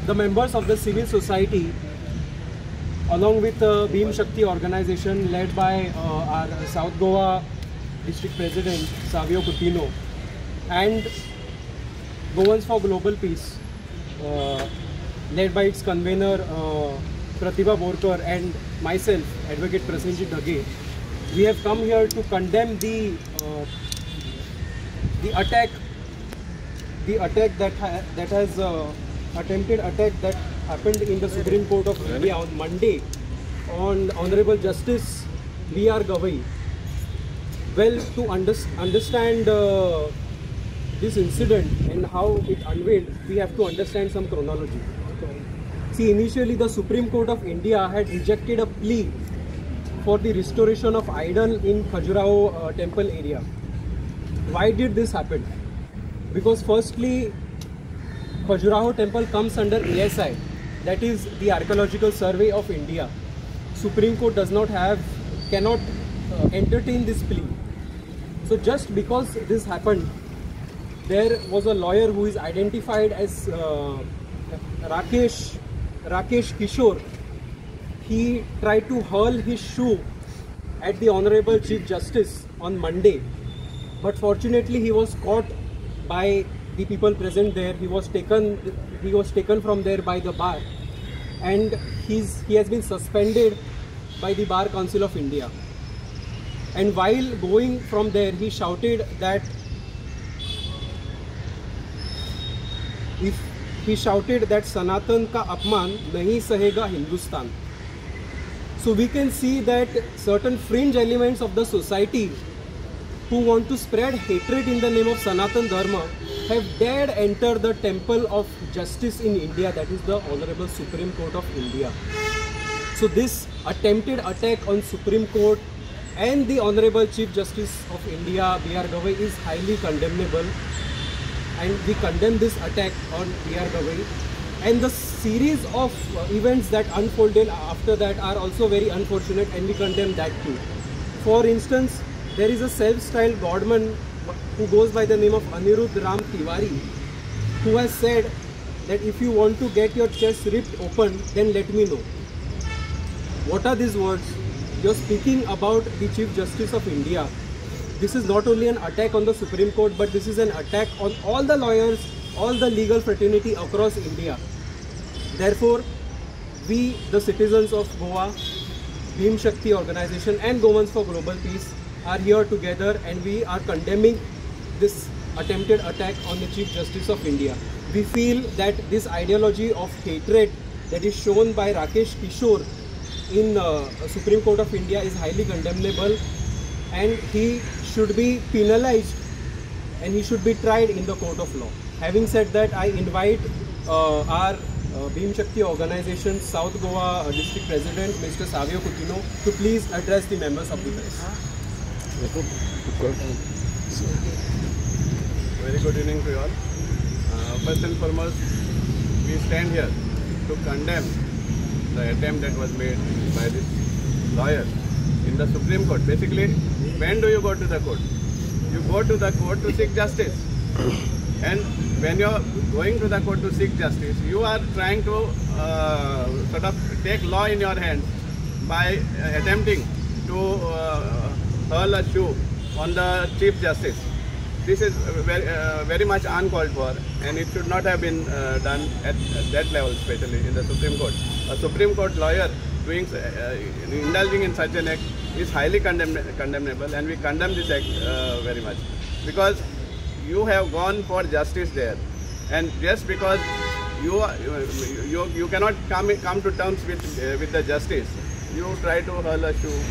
The members of the civil society, along with the Bhim Shakti organization led by our South Goa District President Savio Coutinho and Goans for Global Peace, led by its convener Pratibha Borkar and myself, Advocate Prasenjit Dhage, we have come here to condemn the attack that has attempted attack that happened in the Supreme Court of India on Monday on Honorable Justice B.R. Gavai. Well, to understand this incident and how it unveiled, we have to understand some chronology. See, initially the Supreme Court of India had rejected a plea for the restoration of idol in Khajuraho temple area. Why did this happen? Because firstly, Khajuraho temple comes under ASI, that is the Archaeological Survey of India. Supreme Court does not have, cannot entertain this plea. So just because this happened, there was a lawyer who is identified as Rakesh Kishore. He tried to hurl his shoe at the Honorable Chief Justice on Monday, but fortunately he was caught by the people present there. He was taken from there by the bar, and he has been suspended by the Bar Council of India. And while going from there, he shouted that Sanatan ka apman nahi sahega Hindustan. So we can see that certain fringe elements of the society who want to spread hatred in the name of Sanatan Dharma have dared enter the temple of justice in India, that is the Honorable Supreme Court of India. So this attempted attack on Supreme Court and the Honorable Chief Justice of India, B.R. Gavai, is highly condemnable, and we condemn this attack on B.R. Gavai. And the series of events that unfolded after that are also very unfortunate, and we condemn that too. For instance, there is a self-styled godman who goes by the name of Anirudh Ram Tiwari, who has said that if you want to get your chest ripped open, then let me know. What are these words? You're speaking about the Chief Justice of India. This is not only an attack on the Supreme Court, but this is an attack on all the lawyers, all the legal fraternity across India. Therefore, we, the citizens of Goa, Bhim Shakti organization and Goans for Global Peace, are here together, and we are condemning this attempted attack on the Chief Justice of India. We feel that this ideology of hatred that is shown by Rakesh Kishore in Supreme Court of India is highly condemnable, and he should be penalized and he should be tried in the court of law. Having said that, I invite our Bhim Shakti organization South Goa District President Mr. Savio Coutinho to please address the members of the press. Very good evening to you all. First and foremost, we stand here to condemn the attempt that was made by this lawyer in the Supreme Court. Basically, when do you go to the court? You go to the court to seek justice. And when you are going to the court to seek justice, you are trying to sort of take law in your hands by attempting to hurl a shoe on the Chief Justice. This is very much uncalled for, and it should not have been done at that level, especially in the Supreme Court. A Supreme Court lawyer doing indulging in such an act is highly condemnable, and we condemn this act very much, because you have gone for justice there, and just because you cannot come to terms with the justice, you try to hurl a shoe,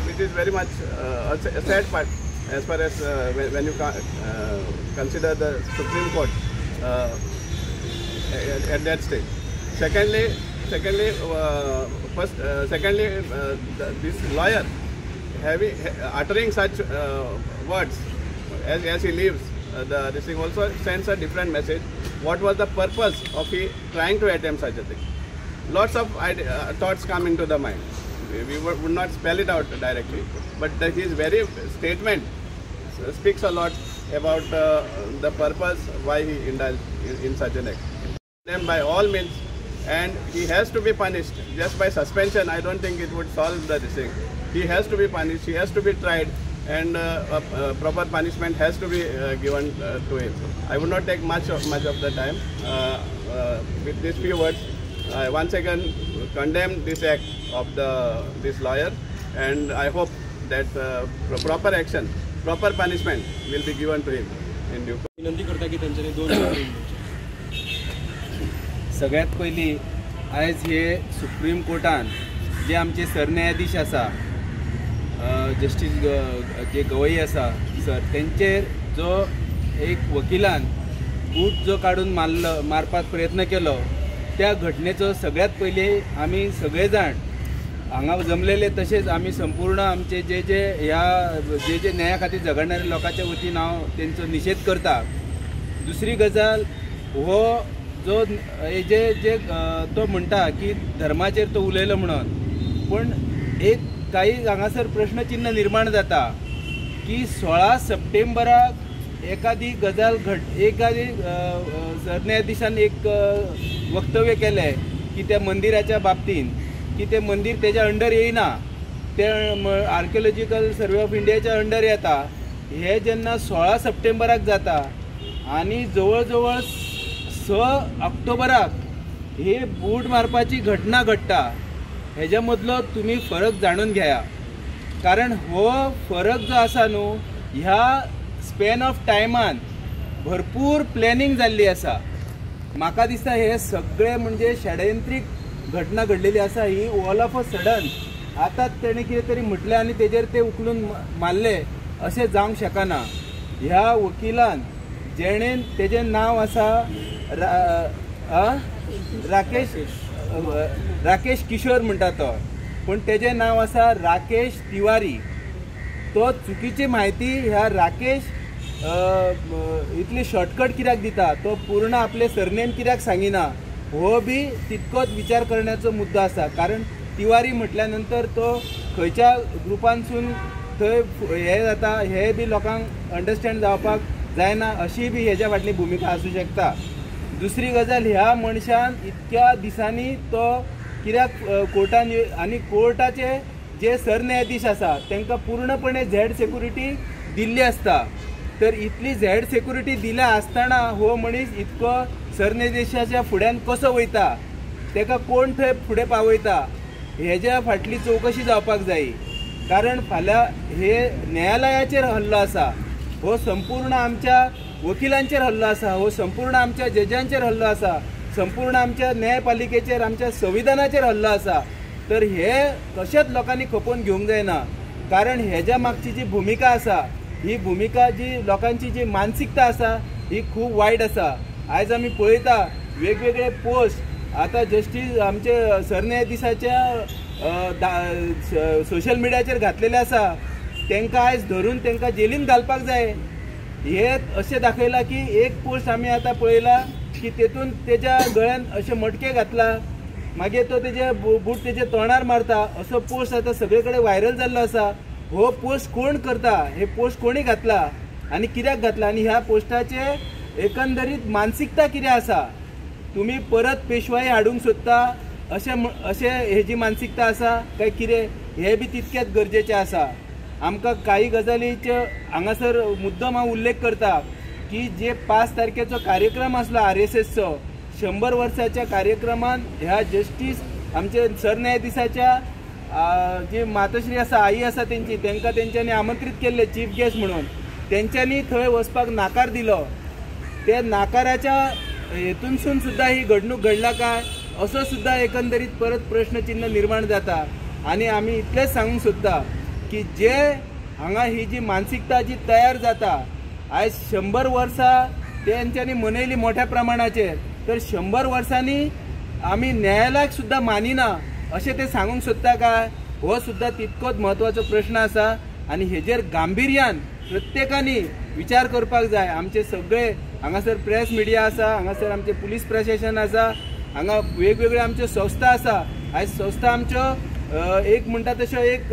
which is very much a sad part as far as when you consider the Supreme Court at that stage. Secondly, this lawyer uttering such words as he leaves this thing also sends a different message. What was the purpose of he trying to attempt such a thing? Lots of thoughts come into the mind. We would not spell it out directly, but his very statement speaks a lot about the purpose why he indulged in such an act. Then by all means, and he has to be punished. Just by suspension, I don't think it would solve the thing. He has to be punished, he has to be tried, and proper punishment has to be given to him. I would not take much of the time. With these few words, I once again condemn this act of this lawyer, and I hope that proper action, proper punishment will be given to him in due course. विनंती करता की तेंच्यांनी दोन शब्द. सगळ्यात पयलीं आयज हे सुप्रीम कोर्टान जे आमचे सरन्यायाधीश आसा जस्टीस जे गवई आसा सर, तेंचेर जो एक वकिलान बूट जो काडून मारलो, मारपाक प्रयत्न केलो, त्या घटनेचो सगळ्यात पयलीं आमी सगळे जाण हांगा जमलेले, तशेंच आमी संपूर्ण आमचे जे जे ह्या जे जे न्याया खातीर झगडणारे लोकांच्या वतीन हांव तेंचो निशेध करता. दुसरी गजाल, हो जो जे जे तो म्हणटा की धर्माचेर तो उलयलो म्हणून, पूण एक काही हांगासर प्रश्नचिन्ह निर्माण जाता की 16 सप्टेंबराक एखादी गजाल एखादी सरन्यायाधीशान एक वक्तव्य केलें की त्या मंदिराच्या बाबतीन की तें मंदीर तेज्या अंडर येयना, तें आर्कियोलॉजिकल सर्वे ऑफ इंडियाच्या अंडर येता. हें जेन्ना 16 सप्टेंबराक जाता आनी जवळ जवळ 6 ऑक्टोबराक ही बूट मारपाची घटना घडटा, हेज्या मदलो तुमी फरक जाणून घेया. कारण हो फरक जो आसा न्हू, ह्या स्पॅन ऑफ टायमान भरपूर प्लॅनिंग जाल्ली आसा. म्हाका दिसता हे सगळे म्हणजे षडयंत्रीक घटना घडलेली आसा. ही ऑल ऑफ अ सडन आतां तेणें कितें तरी म्हटलें आनी तेजेर ते उखलून मारले अशें जावंक शकना. ह्या वकिलान जेणें तेजें नांव आसा राकेश किशोर म्हणटा तो, पूण तेजें नांव आसा राकेश तिवारी. तो चुकीची म्हायती ह्या राकेश इतली शॉर्टकट कित्याक दिता, तो पूर्ण आपले सरनेम कित्याक सांगिना, हो बी तितकोच विचार करण्याचो मुद्दो आसा. कारण तिवारी म्हटल्या नंतर तो खंयच्या ग्रुपांसून थंय हे जाता हे बी लोकांक अंडरस्टँड जावपाक जायना, अशी बी हेज्या फाटली भुमिका आसूं शकता. दुसरी गजाल, ह्या मनशान इतक्या दिसांनी तो कित्याक कोर्टान आनी कोर्टाचे जे सरन्यायाधीश आसा तांकां पूर्णपणे झेड सेक्युरिटी दिल्ली आसता, तर इतली झेड सेक्युरिटी दिल्या आसतना हो मनीस इतको सरन्यायाधीशाच्या फुड्यान कसो वयता, ताका कोण थंय फुडें पावयता, हेज्या फाटली चवकशी जावपाक जाय. कारण फाल्यां हे न्यायालयाचेर हल्लो आसा, हो संपूर्ण आमच्या वकिलांचेर हल्लो आसा, हो संपूर्ण आमच्या जजांचेर हल्लो आसा, संपूर्ण आमच्या न्यायपालिकेचेर, आमच्या संविधानाचेर हल्लो आसा. तर हे कशेंच लोकांनी खपोवन घेवंक जायना. कारण हेज्या मागची जी भुमिका आसा, ही भुमिका जी लोकांची जी मानसिकता आसा ही खूब वायट आसा. आयज आमी पळयता वेगवेगळे पोस्ट आतां जस्टीस आमचे सरन्यायाधीशाच्या सोशल मिडियाचेर घातलेले आसा, तांकां आयज धरून तांकां जेलीन घालपाक जाय. हे अशें दाखयलां की एक पोस्ट आमी आतां पळयला की तेतून तेज्या गळ्यान अशें मटके घातला, मागीर तो तेजे बूट तेजे तोंडार मारता, असो पोस्ट आतां सगळे कडेन व्हायरल जाल्लो आसा. हो पोस्ट कोण करता, हे पोस्ट कोणी घातला आनी कित्याक घातला, आनी ह्या पोस्टाचे एकंदरीत मानसिकता कितें आसा, तुमी परत पेशवाई हाडूंक सोदता अशें अशें हेजी मानसिकता आसा काय कितें, हें बी तितकेंच गरजेचें आसा. आमकां काही गजालीचे हांगासर मुद्दम हांव उल्लेख करता की जे 5 तारखेचो कार्यक्रम आसलो RSSचो 100 वर्साच्या कार्यक्रमान ह्या जस्टीस आमचे सरन्यायाधीशाच्या जी मातोश्री आसा, आई आसा तेंची, तांकां तेंच्यांनी आमंत्रीत केल्ले चीफ गेस्ट म्हणून, तेंच्यांनी थंय वचपाक नाकार दिलो. ते नाकाराच्या हेतूनसून सुद्दां ही घडणूक घडला काय असो सुद्दां एकंदरीत परत प्रश्नचिन्ह निर्माण जाता. आनी आमी इतलेंच सांगूंक सोदता की जे हांगा ही जी मानसिकता जी तयार जाता, आयज 100 वर्सां तेंच्यांनी मनयली मोठ्या प्रमाणाचेर, तर 100 वर्सांनी आमी न्यायालयाक सुद्दां मानिना अशें ते सांगूंक सोदता काय, हो सुद्दां तितकोच म्हत्वाचो प्रश्न आसा. आनी हेजेर गांभिर्यान प्रत्येकानी विचार करपाक जाय. आमचे सगळे हांगासर प्रेस मिडिया आसा, हांगासर आमचे पुलीस प्रशासन आसा, हांगा वेगवेगळ्यो आमच्यो संस्था आसा. आयज संस्था आमच्यो एक म्हणटा तश्यो एक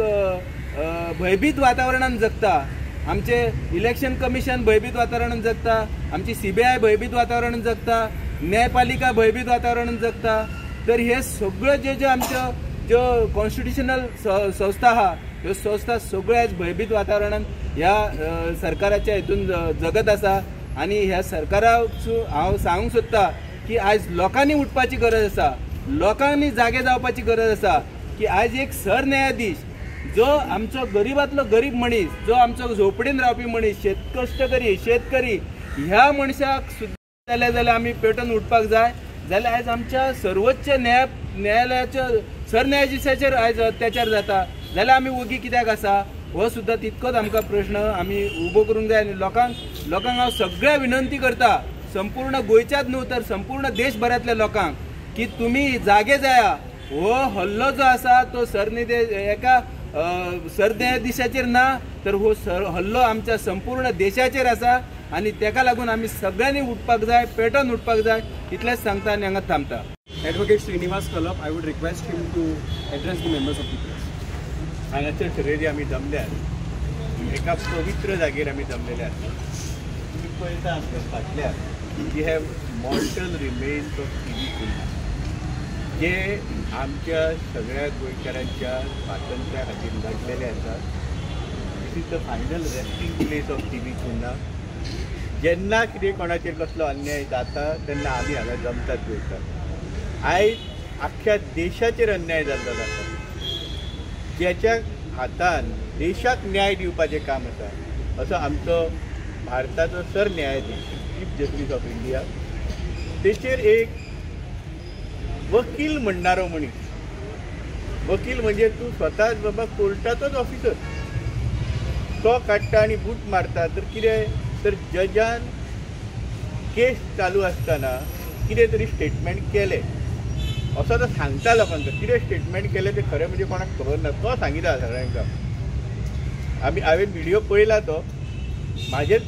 भयभीत वातावरणान जगता. आमचे इलेक्शन कमिशन भयभीत वातावरणान जगता, आमची CBI भयभीत वातावरणान जगता, न्यायपालिका भयभीत वातावरणान जगता. तर हे सगळ्यो ज्यो ज्यो आमच्यो ज्यो कॉन्स्टिट्युशनल संस्था आहा ह्यो संस्था सगळ्यो आयज भंयभीत वातावरणान ह्या सरकाराच्या हितून जगत आसा. आनी ह्या सरकाराक हांव सांगूंक सोदता की आयज लोकांनी उठपाची गरज आसा, लोकांनी जागे जावपाची गरज आसा की आयज एक सरन्यायाधीश जो आमचो गरिबांतलो गरीब मनीस, जो आमचो झोपडीन रावपी मनीस, कश्टकरी शेतकरी, ह्या मनशाक सुद्दां जाल्यार जाल्यार आमी पेटून उठपाक जाय. जाल्यार आयज आमच्या सर्वोच्च न्यायालयाच्या सरन्यायाधीशाचेर आयज अत्याचार जाता जाल्यार आमी वोगी कित्याक आसा हो सुद्दां तितकोच आमकां प्रश्न आमी उबो करूंक जाय. आनी लोकांक हांव सगळ्या विनंती करता, संपूर्ण गोंयच्याच न्हू तर संपूर्ण देशभरांतल्या लोकांक की तुमी जागे जाया. हो हल्लो जो आसा तो एका सरन्यायाधीशाचेर ना तर हो हल्लो आमच्या संपूर्ण देशाचेर आसा आनी तेका लागून आमी सगळ्यांनी उठपाक जाय, पेटोवन उठपाक जाय, इतलेंच सांगता आनी हांगा थांबता. Advocate Srinivas Kalap, I would request him to address the members of the press. हांगासर सगळे जे आमी जमल्यात एका पवित्र जागेर आमी जमलेले आसा. तुमी पळयता आमच्या फाटल्यान we have mortal remains of T V Cunha, जे आमच्या सगळ्या गोंयकारांच्या स्वातंत्र्या खातीर लढलेले आसा. This is the final resting place of T V Cunha. जेन्ना कितें कोणाचेर कसलो अन्याय जाता तेन्ना आमी हांगा जमतात गोंयकार. आयज आख्ख्या देशाचेर अन्याय जाल्लो आसा, ज्याच्या हातान देशाक न्याय दिवपाचें काम आसा असो आमचो भारताचो सरन्यायाधीश चीफ जस्टीस ऑफ इंडिया, तेचेर एक वकील म्हणणारो मनीस, वकील म्हणजे तूं स्वताच बाबा कोर्टाचोच ऑफिसर, तो काडटा आनी बूट मारता. तर कितें तर जजान केस चालू आसतना कितें तरी स्टेटमेंट केलें असो तो सांगता लोकांक. कितें स्टेटमेंट केलें तें खरें म्हणजे कोणाक खबर ना, तो सांगिता सगळ्यांक. आमी हांवें व्हिडियो पळयला, तो म्हाजेच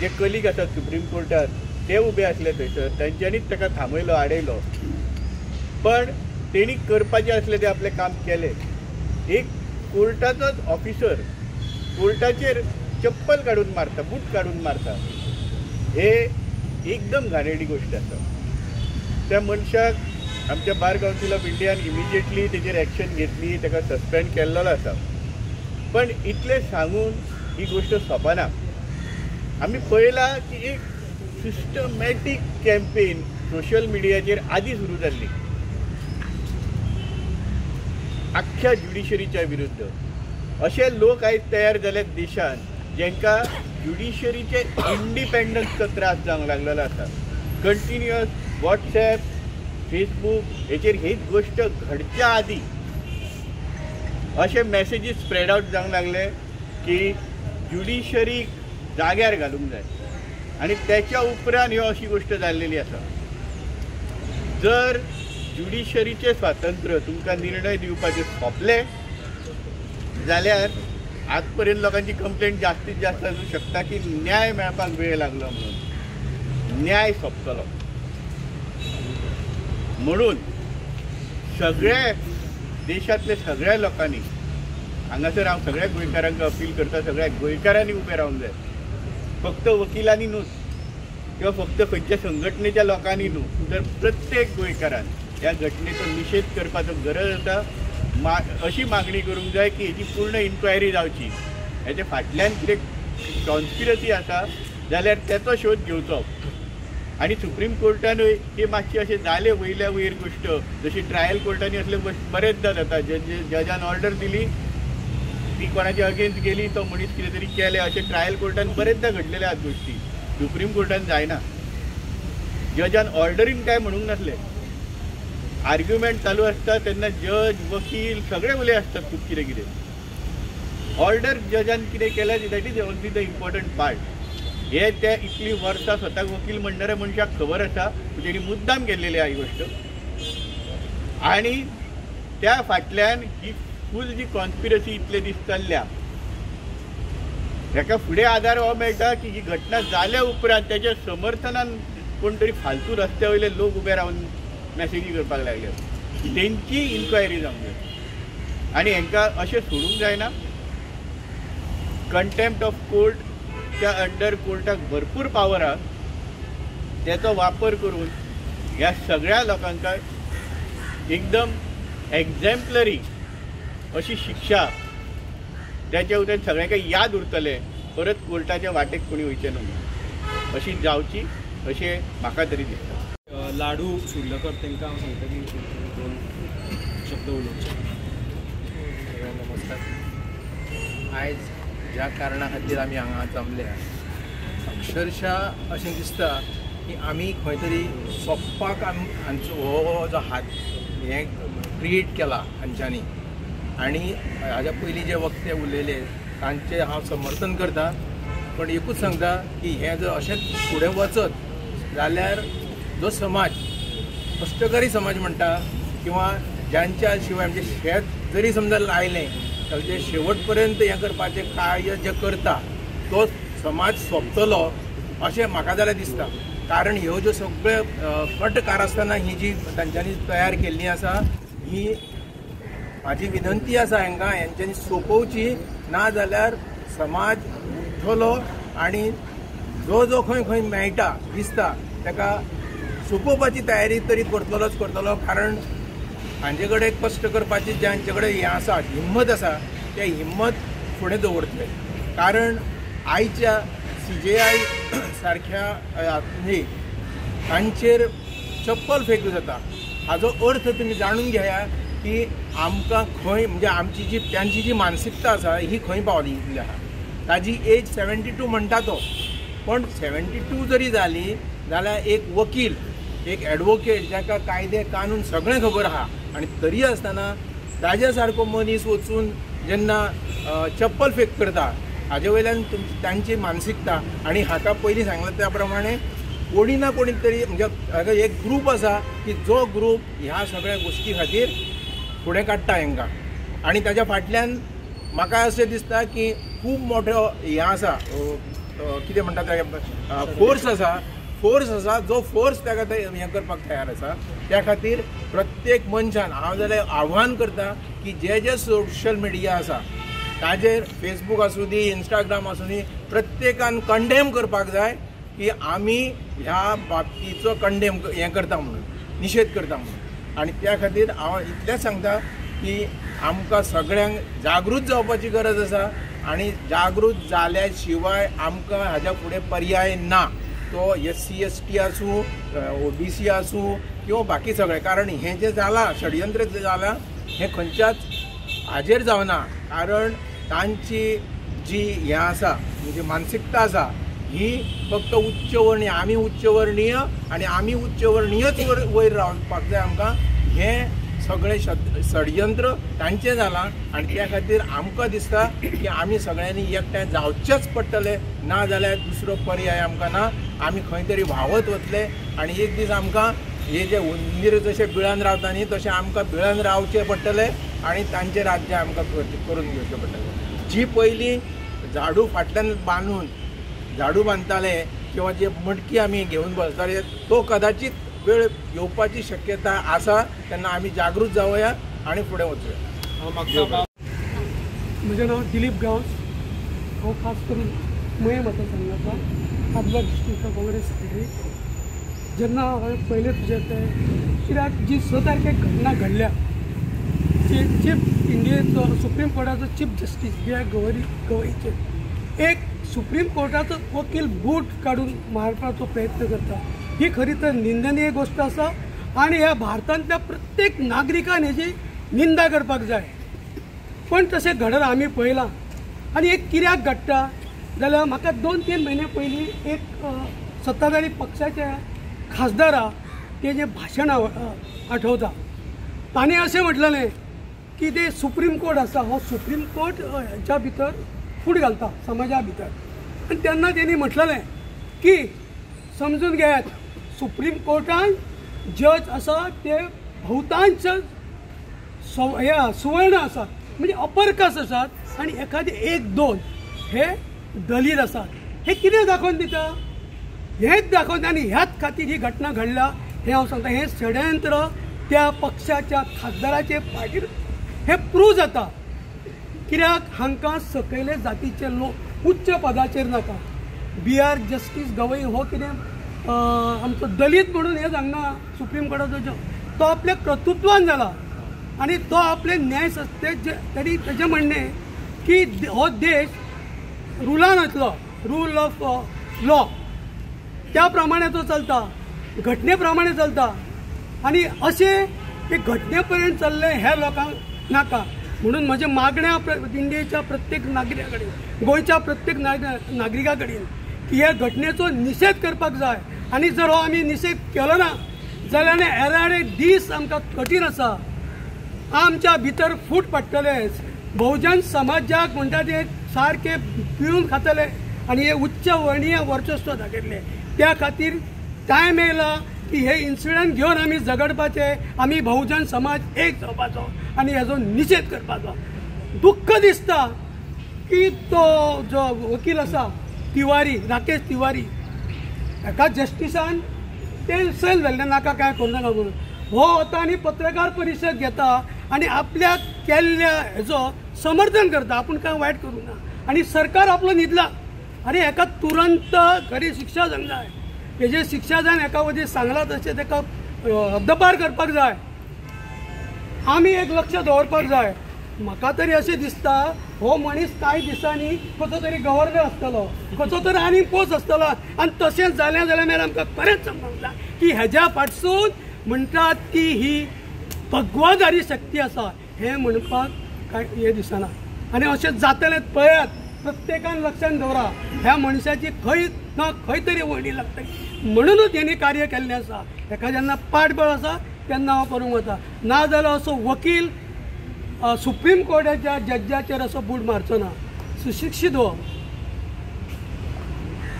जे कलीग आसात सुप्रीम कोर्टात ते उबे आसले थंयसर, तेंच्यांनीच ताका थांबयलो, आडयलो. पण तेणी करपाचें आसलें तें आपलें काम केलें. एक कोर्टाचोच ऑफिसर कोर्टाचेर चप्पल काडून मारता, बूट काडून मारता, हे एकदम घाणेरडी गोश्ट आसा. त्या मनशाक आमच्या बार कावन्सील ऑफ इंडियान इमिजिएटली तेजेर एक्शन घेतली, ताका सस्पेंड केल्लो आसा. पण इतलें सांगून ही गोश्ट सोंपना. आमी पळयलां की एक सिस्टमॅटीक कॅम्पेन सोशल मिडियाचेर आदी सुरू जाल्ली आख्ख्या ज्युडिशरीच्या विरुद्ध. अशे लोक आयज तयार जाल्यात देशान जेंकां ज्युडिशरीचे इंडिपेंडन्सचो त्रास जावंक लागलेलो आसा. कंटिन्युअस वॉट्सएप, फेसबूक हेचेर हीच गोश्ट घडच्या आदी अशे मॅसेजीस स्प्रेड आवट जावंक लागले की ज्युडिशरीक जाग्यार घालूंक जाय. आनी तेच्या उपरांत ह्यो अशी गोश्ट जाल्लेली आसा. जर ज्युडिशरीचें स्वातंत्र्य तुमकां निर्णय दिवपाचें सोंपलें जाल्यार आजपर्यंत लोकांची कंप्लेंट जास्तीत जास्त आसूं शकता की न्याय मेळपाक वेळ लागलो म्हणून, न्याय सोंपतलो म्हणून. सगळे देशांतले सगळ्या लोकांनी, हांगासर हांव सगळ्या गोंयकारांक अपील करता, सगळ्या गोंयकारांनी उबें रावंक जाय. फक्त वकिलांनी न्हू किंवा फक्त खंयच्या संघटनेच्या लोकांनी न्हू, तर प्रत्येक गोंयकारान ह्या घटनेचो निशेध करपाचो गरज आसा. अशी मागणी करूंक जाय की हेची पूर्ण इन्क्वायरी जावची, हेच्या फाटल्यान कितें कॉन्स्पिरसी आसा जाल्यार तेचो शोध घेवचो. आनी सुप्रीम कोर्टानूय ही मातशी अशें जालें वयल्या वयर गोश्ट, जशी ट्रायल कोर्टांनी असले बरेचदा जाता, जजान ऑर्डर दिली ती कोणाच्या अगेन्स्ट गेली, तो मनीस कितें तरी केलें, अशें ट्रायल कोर्टान बरेचदा घडलेले आहात गोश्टी. सुप्रीम कोर्टान जायना, जजान ऑर्डरीन काय म्हणूंक नासलें. आर्ग्युमेंट चालू आसता तेन्ना जज, वकील सगळे उलय आसतात खूब कितें कितें. ऑर्डर जजान कितें केलें that is only the important part. हे त्या इतलीं वर्सां स्वताक वकील म्हणणाऱ्या मनशाक खबर आसा, तेणी मुद्दाम केल्लेली आहा ही गोश्ट. आनी त्या फाटल्यान ही फूल जी कॉन्स्पिरसी इतले दीस चल्ल्या हेका फुडें आदार हो मेळटा की ही घटना जाल्या उपरांत तेच्या समर्थनान कोण तरी फालतू रस्त्या वयले लोक उबे रावन मॅसेजी करपाक लागले, तेंची इन्क्वायरी जावंक जाय. आनी हेंकां अशें सोडूंक जायना. कंटेम्प्ट ऑफ कोर्टच्या अंडर कोर्टाक भरपूर पावर आहा, तेचो वापर करून ह्या सगळ्या लोकांक एकदम एग्झॅम्पलरी अशी शिक्षा त्याच्या वयल्यान सगळ्यांक याद उरतलें, परत कोर्टाच्या वाटेक कोणी वयचें न्हू अशी जावची अशें म्हाका तरी दिसता. लाडू सुर्लकर तांकां हांव सांगता की दोन शब्द उलोवचे. नमस्कार. आयज ज्या कारणा खातीर आमी हांगा जमल्या, अक्षरशः अशें दिसता की आमी खंय तरी सोंपपाक आमचो हो जो हात हें क्रिएट केला हांच्यांनी. आनी हाज्या पयलीं जे वक्ते उलयले तांचें हांव समर्थन करता, पण एकूच सांगता की हें जर अशेंच फुडें वचत जाल्यार जो समाज कश्टकरी समाज म्हणटा किंवा ज्यांच्या शिवाय म्हणजे शेत जरी समजा लायलें जाल्यार ते शेवट पर्यंत हें करपाचें कार्य जें करता तो समाज सोंपतलो अशें म्हाका जाल्यार दिसता. कारण ह्यो ज्यो सगळ्यो कट कारस्थानां ही जी तांच्यांनी तयार केल्ली आसा ही म्हाजी विनंती आसा हांकां हेंच्यांनी सोंपोवची, ना जाल्यार समाज उठ्ठलो आनी जो जो खंय खंय मेळटा दिसता ताका सोंपोवपाची तयारी तरी करतलोच करतलो. कारण हांचे कडेन कश्ट करपाची जांचे कडेन हें आसा हिम्मत आसा ते हिम्मत फुडें दवरतले. कारण आयच्या CJI सारख्या म्हणजे तांचेर चप्पल फेक जाता हाजो अर्थ तुमी जाणून घेया की आमकां खंय म्हणजे आमची जी तांची जी मानसिकता आसा ही खंय पावली आहा. ताजी एज 72 म्हणटा तो, पण 72 जरी जाली जाल्यार एक वकील एक एडवोकेट जाका कायदे कानून सगळें खबर आहा आनी तरी आसतना ताज्या सारको मनीस वचून जेन्ना चप्पल फेक करता हाजे वयल्यान तांची मानसिकता. आनी हाका पयलीं सांगलां त्या प्रमाणे कोणी ना कोणी तरी म्हणजे एक ग्रूप आसा की जो ग्रूप ह्या सगळ्या गोश्टी खातीर फुडें काडटा हांकां. आनी ताज्या फाटल्यान म्हाका अशें दिसता की खूब मोठो हें आसा कितें म्हणटा ताका फोर्स आसा, फोर्स आसा जो फोर्स ताका हें करपाक तयार आसा. त्या खातीर प्रत्येक मनशान हांव जाल्यार आव्हान करता की जे जे सोशल मिडिया आसा ताजेर फेसबूक आसूं दी इंस्टाग्राम आसूं दी प्रत्येकान कंडेम करपाक जाय की आमी ह्या बाबतीचो कंडेम हें करता म्हणून निशेध करता म्हणून. आनी त्या खातीर हांव इतलेंच सांगता की आमकां सगळ्यांक जागृत जावपाची गरज आसा आनी जागृत जाल्या शिवाय आमकां हाज्या फुडें पर्याय ना. तो SC ST आसूं OBC आसूं किंवा बाकी सगळें. कारण हें जें जालां षडयंत्र जें जालां हें खंयच्याच हाजेर जावना. कारण तांची जी हें आसा म्हणजे मानसिकता आसा ही फक्त उच्चवर्णीय, आमी उच्चवर्णीय आनी आमी उच्चवर्णीयच वयर रावपाक जाय आमकां, हें सगळें षडयंत्र तांचें जालां. आनी त्या खातीर आमकां दिसता की आमी सगळ्यांनी एकठांय जावचेंच पडटलें, ना जाल्यार दुसरो पर्याय आमकां ना. आमी खंय तरी व्हांवत वतले आनी एक दीस आमकां हे जे उंदीर जशे बिळान रावता न्ही तशें आमकां बिळान रावचें पडटलें आनी तांचें राज्य आमकां करून घेवचें पडटलें. जी पयलीं झाडू फाटल्यान बांदून झाडू बांदताले किंवा जे मटकी आमी घेवन बसताले तो कदाचित वेळ येवपाची शक्यता आसा. तेन्ना आमी जागृत जावया आनी फुडें वचुया. म्हजें नांव दिलीप गांवस. हांव खास करून मयें मतदारसंघाचो आदलो डिस्ट्रिक्ट काँग्रेस सेक्रेटरी. जेन्ना हांवें पयलें तुजें तें कित्याक जी 6 तारखेक घटना घडल्या चीफ इंडियेचो सुप्रीम कोर्टाचो चीफ जस्टीस BR गवईचेर एक सुप्रीम कोर्टाचो वकील बूट काडून मारपाचो प्रयत्न करता ही खरी तर निंदनीय गोश्ट आसा आनी ह्या भारतांतल्या प्रत्येक नागरिकान हेजी निंदा करपाक जाय. पण तशें घडना आमी पळयलां. आनी एक कित्याक घडटा जाल्यार म्हाका 2-3 म्हयने पयलीं एक सत्ताधारी पक्षाच्या खासदारा तेजें भाशण आठवता. ताणें अशें म्हटलेलें की ते सुप्रीम कोर्ट आसा हो सुप्रीम कोर्ट हेच्या भितर फूट घालता समाजा भितर. आनी तेन्ना तेणी म्हटलेलें की समजून घेयात सुप्रीम कोर्टान जज आसा ते बहुतांश सुवर्ण आसात म्हणजे अपर कास्ट आसात आनी एखादे 1-2 हे दलीत आसात. हे कितें दाखोवन दिता हेंच दाखोवन आनी ह्याच खातीर ही घटना घडल्या हें हांव सांगता. हें षडयंत्र त्या पक्षाच्या खासदाराचे फाटीर हें प्रूव जाता. कित्याक हांकां सकयले जातीचे लोक उच्च पदाचेर नाका. BR justice Gavai हो कितें आमचो दलीत म्हणून हें सांगना सुप्रीम कोर्टाचो जज, तो आपल्या कर्तृत्वान जाला आनी तो आपले न्यायसंस्थेत तरी तेजें म्हणणें की हो देश रुलान वतलो, रूल ऑफ लॉ त्या प्रमाणे तो चलता, घटने प्रमाणे चलता आनी अशें ते घटने पर्यंत चल्लें ह्या लोकांक नाका. म्हणून म्हजें मागणें इंडियेच्या प्रत्येक नागरिका कडेन, गोंयच्या प्रत्येक नागरिका कडेन की ह्या घटनेचो निशेध करपाक जाय आनी जर हो आमी निशेध केलो ना जाल्यार येणारे दीस आमकां कठीण आसा, आमच्या भितर फूट पडटलेच, बहुजन समाजाक म्हणटा ते सारके पिळून खातले आनी हे उच्च वर्णीय वर्चस्व दाखयतले. त्या खातीर टायम येयला की हे इन्सिडंट घेवन आमी झगडपाचे, आमी बहुजन समाज एक जावपाचो आनी हेजो निशेध करपाचो. दुख्ख दिसता की तो जो वकील आसा तिवारी, राकेश तिवारी, हेका जस्टिसान ते सैल जाल्लें नाका कांय करूं नाका म्हणून हो वता आनी पत्रकार परिशद घेता आनी आपल्याक केल्ल्या हेजो समर्थन करता, आपूण कांय वायट करूं ना आनी सरकार आपलो न्हिदला. आनी हेका तुरंत खरी शिक्षा जावंक जाय, हेजे शिक्षा जावन हेका वचून सांगलां तशें तेका हद्दपार करपाक जाय. आमी एक लक्ष दवरपाक जाय. म्हाका तरी अशें दिसता हो मनीस कांय दिसांनी कसो तरी गव्हर्नर आसतलो, कसो तरी आनी पोस्ट आसतलो आनी तशें जालें जाल्यार मागीर आमकां खरेंच समजता की हेज्या फाटसून म्हणटात की ही भगवादारी शक्ती आसा हें म्हणपाक कांय हें दिसना. आनी अशें जातलें पळयात, प्रत्येकान लक्षान दवरा ह्या मनशाची खंय ना खंय तरी वळणी लागतली म्हणूनच हेणी कार्य केल्लें आसा. हेका जेन्ना पाठबळ आसा तेन्ना हांव करूंक वता, ना जाल्यार असो वकील सुप्रीम कोर्टाच्या जज्जाचेर असो बूट मारचो ना. सुशिक्षीत हो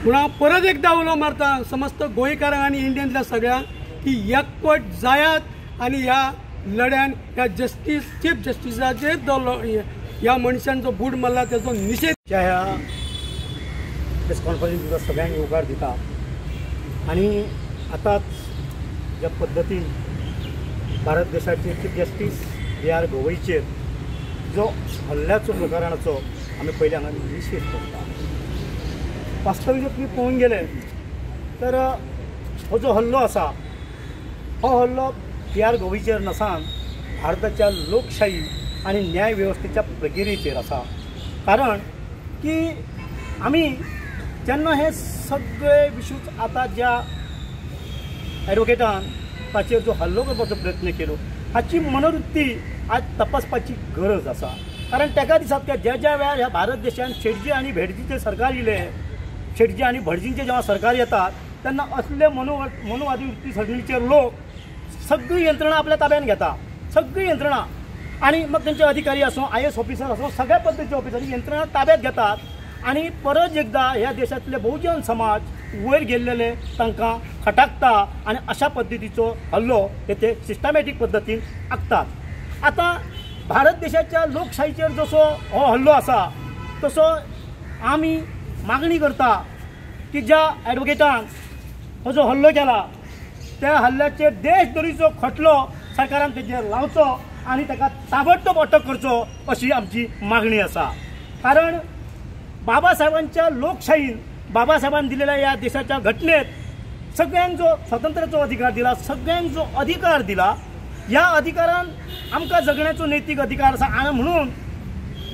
म्हणून हांव परत एकदां उलो मारता समस्त गोंयकारांक आनी इंडियेंतल्या सगळ्यांक की एकवट जायात आनी ह्या लढ्यान ह्या जस्टीस चीफ जस्टिसाचेर जो ह्या मनशान जो बूट मारला तेजो निशेध. ह्या प्रेस कॉन्फरन्स तुका सगळ्यांक येवकार दिता आनी आतांच ज्या पद्दतीन भारत देशाचे चीफ जस्टीस बी are गवईचेर जो हल्ल्याचो प्रकरणाचो आमी पयलीं हांगा निशेध करता. वास्तवीक जर तुमी पळोवंक गेले तर हो जो हल्लो आसा हो हल्लो बी are गवईचेर नसान भारताच्या लोकशाही आनी न्याय वेवस्थेच्या प्रक्रियेचेर आसा. कारण की आमी जेन्ना हे सगळे विशूच आतां ज्या एडवोकेटान ताचेर जो हल्लो करपाचो प्रयत्न केलो हाची मनोवृत्ती आज तपासपाची गरज आसा. कारण ताका दिसता की ज्या ज्या वेळार ह्या भारत देशान शेटजी आनी भेटजीचें सरकार येयलें, शेटजी आनी भटजींचें जेन्ना सरकार येतात तेन्ना असले मनोवादी वृत्ती सगळीचेर लोक सगळी यंत्रणा आपल्या ताब्यान घेता, सगळी यंत्रणा, आनी मग तेंचे अधिकारी आसूं, IAS officer आसूं, सगळ्या पद्दतीचे ऑफिसर यंत्रणा ताब्यात घेतात आनी परत एकदां ह्या देशांतले बहुजन समाज वयर गेल्लेले तांकां खटाकता आनी अशा पद्दतीचो हल्लो हे ते सिस्टमॅटीक पद्दतीन आंखतात. आतां भारत देशाच्या लोकशाहीचेर जसो हो हल्लो आसा तसो आमी मागणी करता की ज्या एडवोकेटान हो जो हल्लो केला त्या हल्ल्याचेर देशद्रोहीचो खटलो सरकारान तेजेर लावचो आनी ताका ताबडतोब अटक करचो अशी आमची मागणी आसा. कारण बाबासाहेबांच्या लोकशाहीन बाबासाहेबांनी दिलेल्या ह्या देशाच्या घटनेत सगळ्यांक जो स्वातंत्र्याचो अधिकार दिला, सगळ्यांक जो अधिकार दिला, ह्या अधिकारान आमकां जगण्याचो नैतीक अधिकार आसा. आनी म्हणून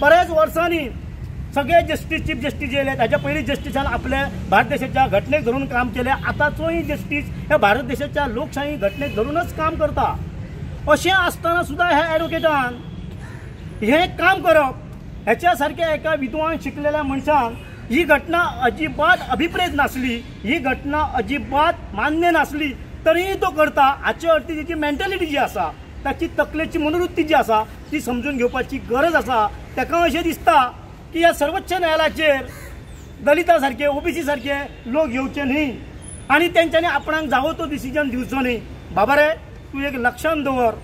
बऱ्याच वर्सांनी सगळे जस्टीस चीफ जस्टीस येयले, ताच्या पयलीं जस्टिसान आपल्या भारत देशाच्या घटनेक धरून काम केलें, आतांचोय जस्टीस ह्या भारत देशाच्या लोकशाही घटनेक धरूनच काम करता. अशें आसतना सुद्दां ह्या एडवोकेटान हें काम करप ह्याच्या सारक्या एका विद्वान शिकलेल्या मनशान ही घटना अजिबात अभिप्रेत नासली, ही घटना अजिबात मान्य नासली तरीय तो करता. हाचे अर्थी तेची मेंटेलिटी जी आसा, ताची तकलेची मनोवृत्ती जी आसा ती समजून घेवपाची गरज आसा. ताका अशें दिसता की ह्या सर्वोच्च न्यायालयाचेर दलिता सारके OBC सारके लोक येवचे न्ही आनी तेंच्यांनी आपणाक जावो तो डिसिजन दिवचो न्ही. बाबा रे, तूं एक लक्षान दवर,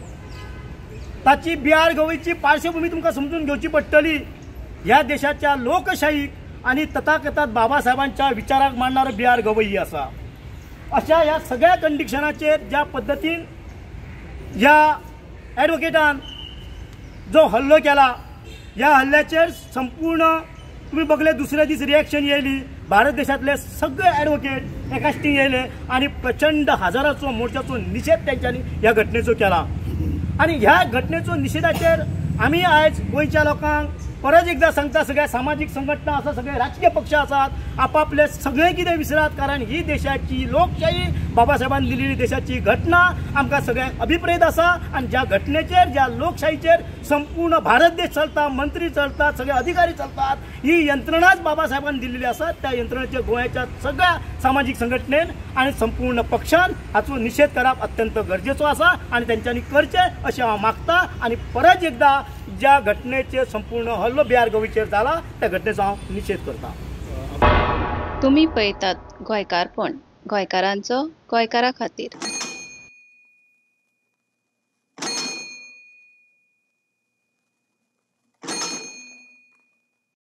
ताची बी are गवईची पार्श्वभूमी तुमकां समजून घेवची पडटली. ह्या देशाच्या लोकशाहीक आनी तथाकथात बाबासाहेबांच्या विचाराक मांडणारो बी are Gavai आसा. अशा ह्या सगळ्या कंडिशनाचेर ज्या पद्दतीन ह्या एडवोकेटान जो हल्लो केला ह्या हल्ल्याचेर संपूर्ण तुम्ही बघले दुसऱ्या दीस रिएक्शन येयली. भारत देशांतले सगळे एडवोकेट एकाश्टी येयले आनी प्रचंड हजाराचो मोर्चाचो निशेध तेंच्यांनी ह्या घटनेचो केला. आनी ह्या घटनेचो निशेधाचेर आमी आयज गोंयच्या लोकांक परत एकदा सांगता, सगळ्या सामाजीक संघटना आसा, सगळे राजकीय पक्ष आसात, आपापले सगळें कितें विसरात, कारण ही देशाची लोकशाही बाबासाहेबान दिलेली देशाची घटना आमकां सगळ्यांक अभिप्रेत आसा. आनी ज्या घटनेचेर, ज्या लोकशाहीचेर संपूर्ण भारत देश चलता, मंत्री चलतात, सगळे अधिकारी चलतात, ही यंत्रणाच बाबासाहेबान दिलेली आसा. त्या यंत्रणेचेर गोंयाच्या सगळ्या सामाजीक संघटनेन आनी संपूर्ण पक्षान हाचो निशेध करप अत्यंत गरजेचो आसा आनी तेंच्यांनी करचें अशें हांव मागता. आनी परत एकदा ज्या घटनेचेर संपूर्ण हल्लो बी are गवईचेर जाला त्या घटनेचो हांव निशेध करता. तुमी पळयतात गोंयकारपण, गोंयकारांचो गोंयकारा खातीर.